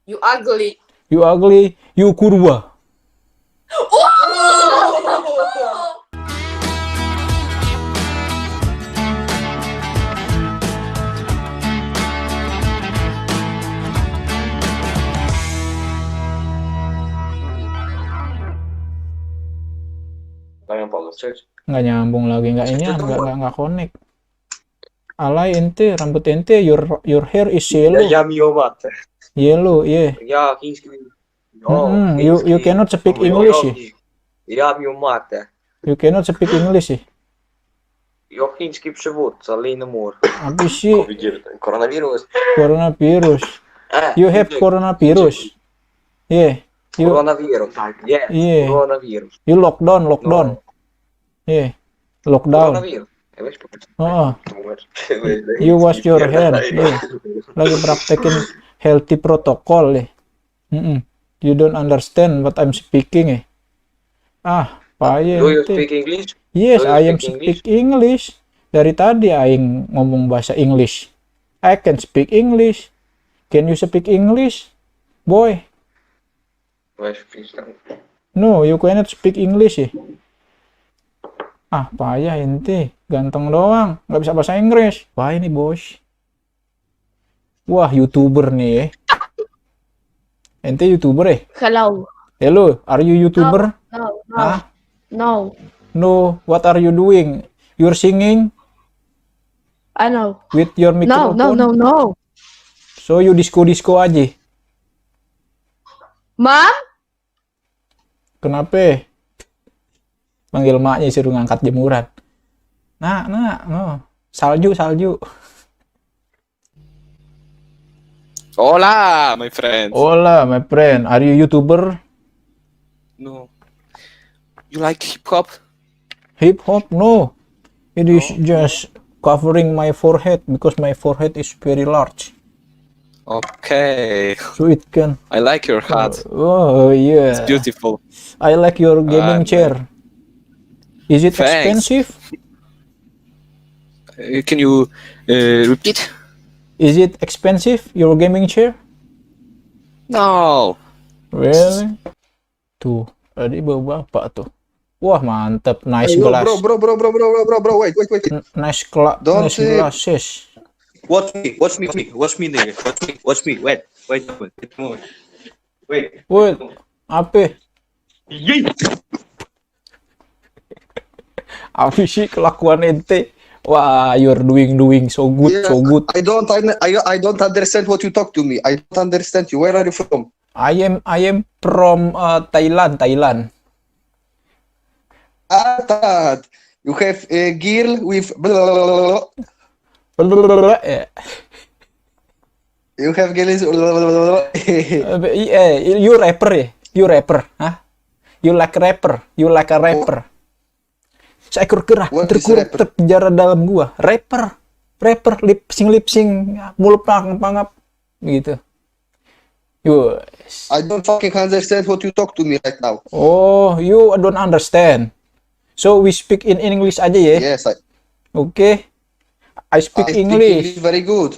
You ugly. You ugly. You kurwa. Nggak nyambung lagi, nggak ini, nggak connect. Alay ente, rambut ente, your hair is yellow. Yellow, yeah. Я финский. You cannot speak English. Я мate. You cannot speak English. Я финский пшевод, Алина Мор. Apa sih? Коронавирус. Coronavirus. You have coronavirus. Yeah. You Коронавирус. Yes. Yeah. Коронавирус. you lockdown. Yeah. Lockdown. Коронавирус. Oh, you wash your hand. Yeah. Lagi praktekin healthy protocol ya. You don't understand what I'm speaking. Payah Do you ente. speak English? Yes, Do you I am speak speak English. Dari tadi aing ngomong bahasa English. I can speak English. Can you speak English, boy? No, you cannot speak English. Payah ente. Ganteng doang, nggak bisa bahasa Inggris. Wah ini bos. Wah, YouTuber nih. Ente YouTuber Hello. Hello, are you YouTuber? No. No. No, what are you doing? You're singing I know. with your microphone? No. So you disco aja. Mom? Kenapa? Panggil maknya suruh ngangkat jemuran. Nah, no. Salju. Hola, my friend. Hola, my friend. Are you YouTuber? No. You like hip hop? Hip hop? No. It is just covering my forehead because my forehead is very large. Okay. So it can. I like your hat. Oh yeah. It's beautiful. I like your gaming chair. Is it Thanks. expensive? Can you repeat? Is it expensive, your gaming chair? No. Really? Tuh, tadi bawa bapak tuh. Wah, mantep. Nice glass. Bro, wait. Nice Don't nice glasses. Watch me, nigga. Watch me. Wait. Wait, apa? Apa sih kelakuan ente? Wah, you're doing so good, so good. I don't understand what you talk to me. I don't understand you. Where are you from? I am from Thailand. That you have a girl with you have girls. You rapper ya? You rapper, hah? You like a rapper. Seekor kera terkurung terpenjara dalam gua. Rapper, lip sing, mulut pangap gitu. I don't fucking understand what you talk to me right now. Oh, you don't understand. So we speak in English aja ya? Yes, Okay. I speak English. Very good.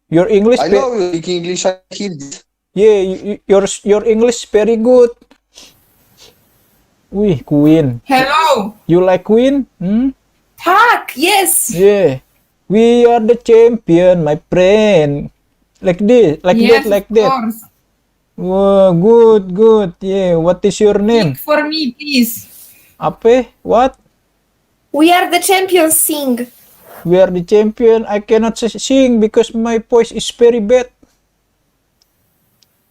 Your English. I know you speak English. I hear it. Yeah, your English very good. Wih, Queen. Hello. You like Queen? Tak, yes. Yeah. We are the champion, my friend. Like this, like Yes, that. of course. Wow, good. Yeah. What is your name? Sing for me, please. Apa? What? We are the champions, sing. We are the champion. I cannot sing because my voice is very bad.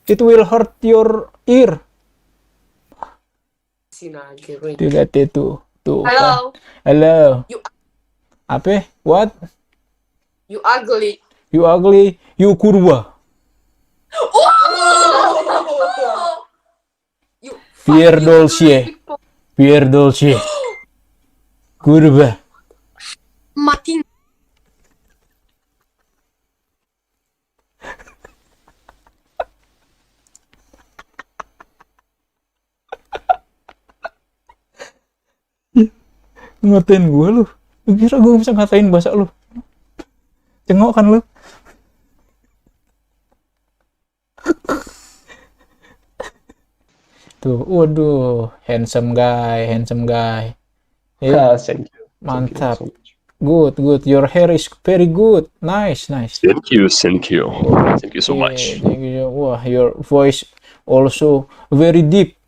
It will hurt your ear. Lihat itu. Tuh. Hello. Hello. You- Apa? What? You ugly. You ugly. You kurwa. You Pierre fucking Dolce. people. Pierre Dolce. Kurwa. Mati. Ngatain gue lu. Lu kira gue bisa ngatain bahasa lu? Cengok kan lu? Tuh, waduh, handsome guy. Ah, thank you. Mantap. Thank you so much. Good. Your hair is very good. Nice. Thank you. Thank you so Yeah, much. thank you. Wah, your voice also very deep.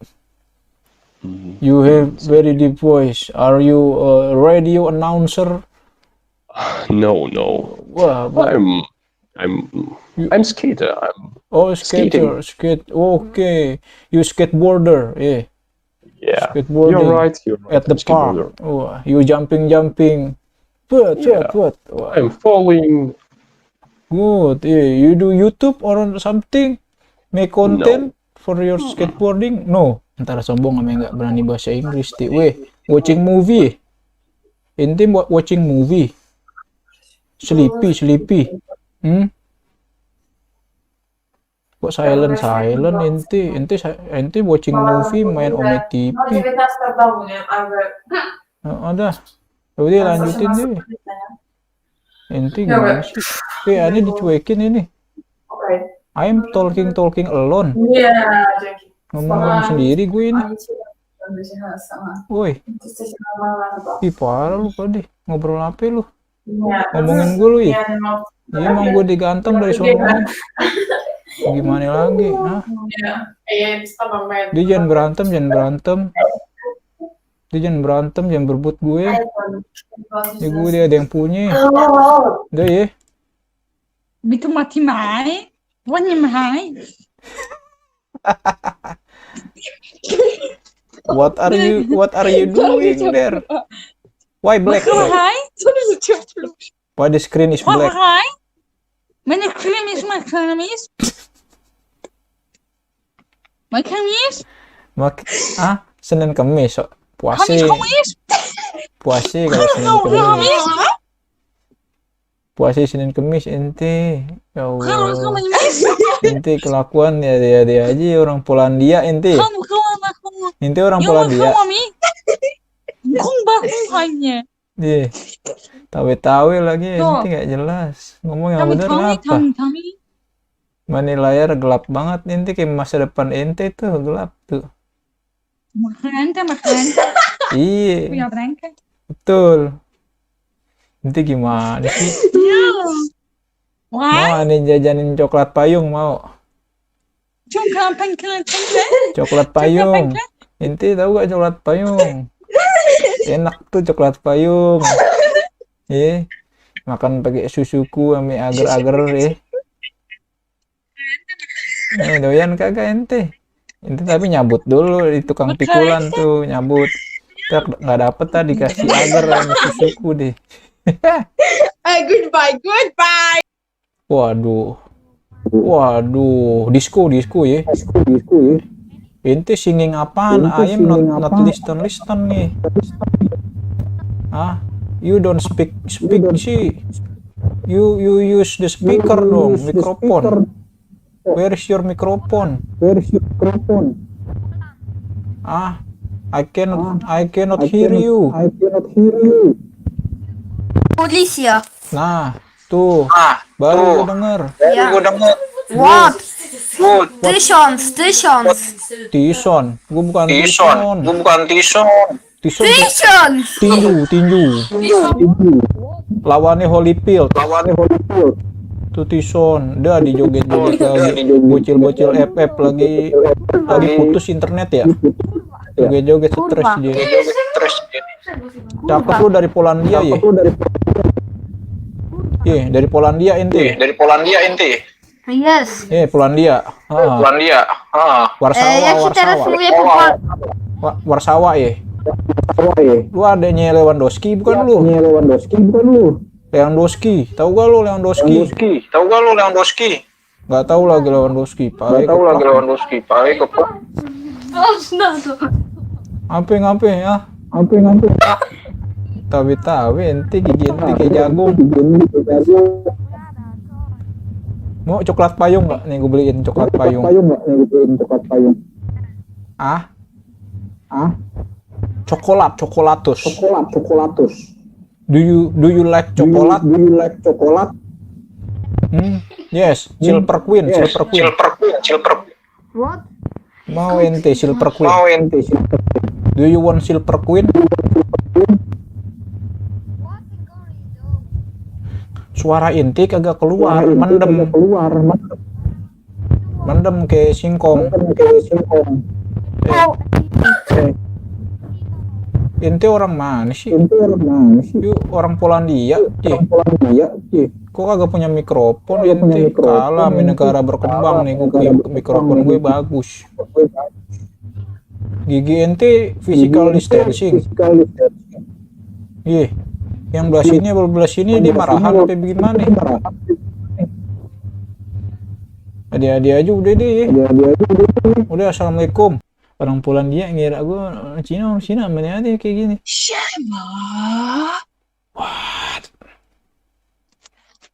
You have very deep voice. Are you a radio announcer? No. Wah, I'm skater. skater. Okay, you skateboarder. Yeah. Skateboarding. You're right. At the I'm skateboarder. park. Wah, you jumping. What? Wah, I'm falling. good. You do YouTube or something? Make content for your skateboarding? No. Ntar sombong sama nggak berani bahasa Inggris. Watching movie. Ente watching movie. Sleepy. Kok silent ente watching movie main Ome TV. Ada. Udah lanjutin deh. Ente gimana sih? Ini dicuekin ini. I'm talking alone. Ngomong sendiri gue ini. Woi. Ih parah lu tadi. Ngobrol apa lu? Ngomongin gue lu ya? Iya emang gue diganteng dari sono. Gimana lagi? Hah? Dia jangan berantem. Dia jangan berantem, jangan berebut gue. Ya gue dia ada yang punya. Udah ya. Bitte mati mai. Wanneer mai? What are you doing there? Why black? Why the screen is black? Mijn crème is mijn kamis. Mijn kamis? Senin Kemis. Puase kalau Senin Kemis. Puase Senin Kemis ente. Ya Allah. Ente kelakuan ya dia aja orang Polandia ente. Ente orang Polandia. hanya. Iya. Tawe-tawe lagi ente nggak jelas. Ngomong yang bener apa? Mana layar gelap banget ente kayak masa depan ente tuh gelap tuh. Makan. Iya. Punya berangkat. Betul. Ente gimana sih? Mau aneh jajanin coklat payung mau? Coklat payung. Ente tahu gak coklat payung? Enak tuh coklat payung. Makan pakai susuku ame agar-agar doyan kagak ente? Ente tapi nyabut dulu di tukang pikulan tuh, nyabut. Ntar nggak dapet tadi dikasih agar sama susuku deh. Goodbye. Waduh, disco ya. Ente singing apaan? I am not listen nih. You don't speak sih. You use the speaker dong, mikrofon. Where is your microphone? I cannot hear you. Alicia. Nah, tuh. Baru gue denger. What? Tysiąc. Tison. Gue bukan Tison. Tysiąc. Tinju. Lawannya Holyfield. Tuh Tison. Dia dijoget-joget lagi. Bocil-bocil FF lagi putus internet ya. Joget-joget stres dia. Cakep lu dari Polandia ya. Dari Polandia ente. Yes. Polandia. Warsawa ya. Lu adanya Lewandowski bukan lu? Lewandowski. Tahu gak lu Lewandowski? Gak tahu lagi Lewandowski. Ngapain ya? Tawe ente gigi ente kayak jagung. Mau coklat payung nggak? Nih gue beliin coklat payung. Chocolatus. Do you like coklat? Yes, Silver Queen. What? Mau ente Silver Queen? Do you want Silver Queen? Suara inti kagak keluar, mendem kayak singkong. Inti orang mana sih? Yuk, orang Polandia. Kok kagak punya mikrofon? Inti kalah di negara berkembang nih. Mikrofon gue bagus. Gigi ente physical distancing. Iya. Yang belah sini dia marahan apa gimana? Dia aja udah deh. Udah, assalamualaikum. Orang Polandia ngira gue Cina mana ada kayak gini. Siema. What?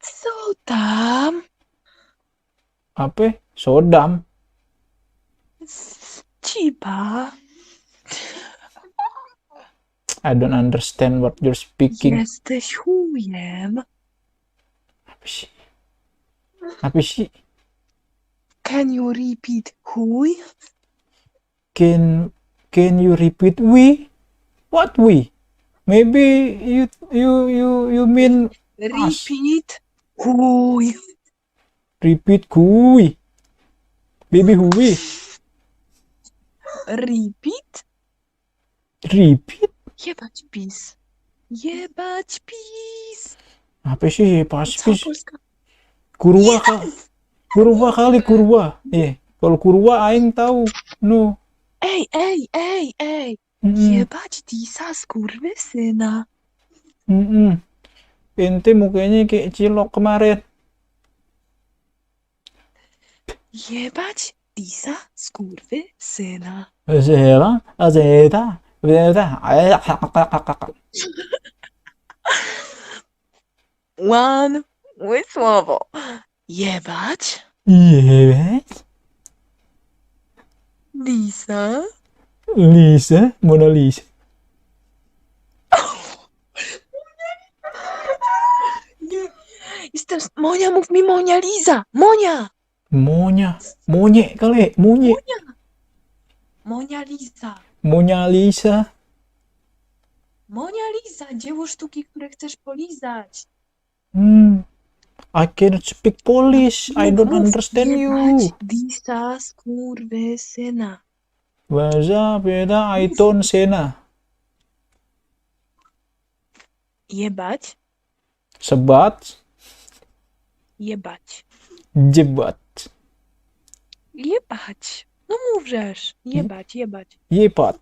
Sodam. Apa? Sodam? Ciba. I don't understand what you're speaking. Jesteś chujem. Apa sih? Can you repeat chuj? Can you repeat we? What we? Maybe you mean Repeat chuj. repeat kui. Baby hui. Repeat? Repeat? Jebać PiS. Jebać PiS. Apa sih pas Cała Polska. kurwa kali kurwa. Kalau kurwa aing tahu. No. Ej. Jebać Disa skurwysyna. Ente mukanya kayak cilok kemarin. Jebać Disa skurwysyna. Azeta. One with słowo. Jebać Yes. Disa. Mona Lisa. Jestem... Monia, mów mi Monia Liza. Monia. Monye kali, monye. Monia Liza. Mona Lisa. Monia Liza. Dzieło sztuki, które chcesz polizać. I cannot speak Polish. I don't understand you. Jebać Disa skurwysyna. Bahasa beda Aiton Sena. Jebać. Sebat, Jebać. jebat, Jebać. No mówrzesz. Jebać. jepat.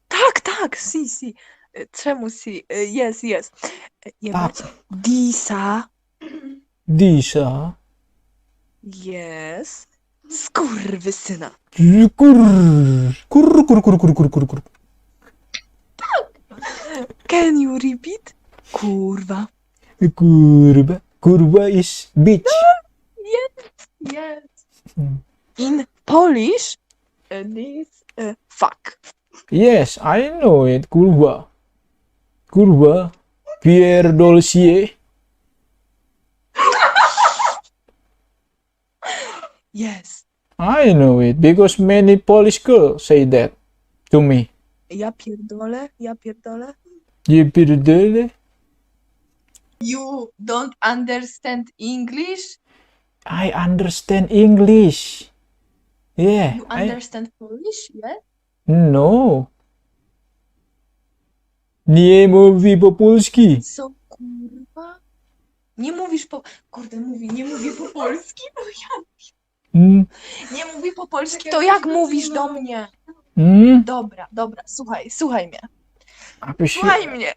Tak. Si. Czemu si? Yes. Jebać. Disa. Disa. Yes. Skurwysyna. Kur. Can you repeat? Kurwa. Kurwa is bitch. Yes. In Polish, this fuck. Yes, I know it. Kurwa. Pierdolcie. Yes. I know it because many Polish girls say that to me. Ja pierdolę. You pierdolę? You don't understand English? I understand English. Yeah. You understand Polish? Yeah? No. Nie mówi po polski. Co kurwa? Nie mówisz po... Kurde, nie mówi po polski? No ja... Nie mówi po polski, to jak mówisz do mnie? Dobra, słuchaj mnie. Apa sih? Słuchaj mnie.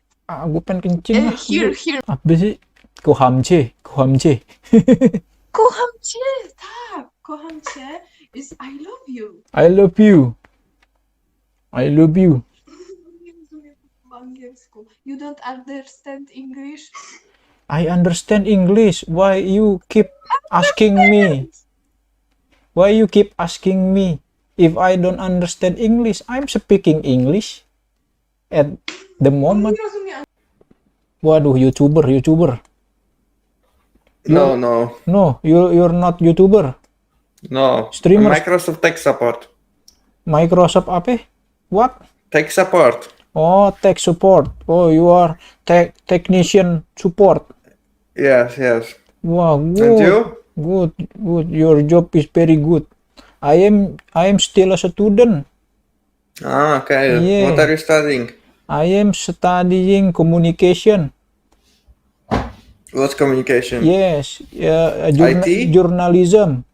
Gue pengen kencing lah. Here. Apa sih? Kocham cię. Kocham cię, tak. Kocham cię. Is I love you. I love you. Nie rozumiem po angielsku. You don't understand English? I understand English. Why you keep asking me? If I don't understand English, I'm speaking English at the moment. Nie rozumiem. Waduh, YouTuber. No. No, you're not YouTuber. No. Streamers. Microsoft Tech Support. Microsoft apa? What? Tech Support. Oh, tech support. Oh, you are technician support. Yes, yes. Wow, And good. you? Good, good. Your job is very good. I am still a student. Ah, okay. Yeah. What are you studying? I am studying communication. What's communication? Yes, IT? journalism.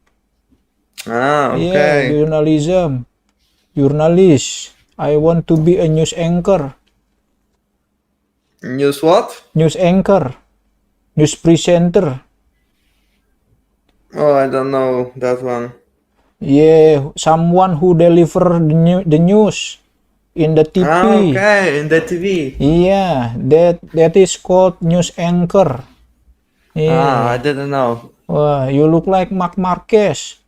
Ah, Yeah, okay. journalism. Journalist. I want to be a news anchor. News what? News anchor. News presenter. Oh, I don't know that one. Yeah, someone who deliver the news in the TV. Ah, okay. In the TV. Yeah, that is called news anchor. Ah, Yeah. I didn't know. Wah, you look like Mark Marquez.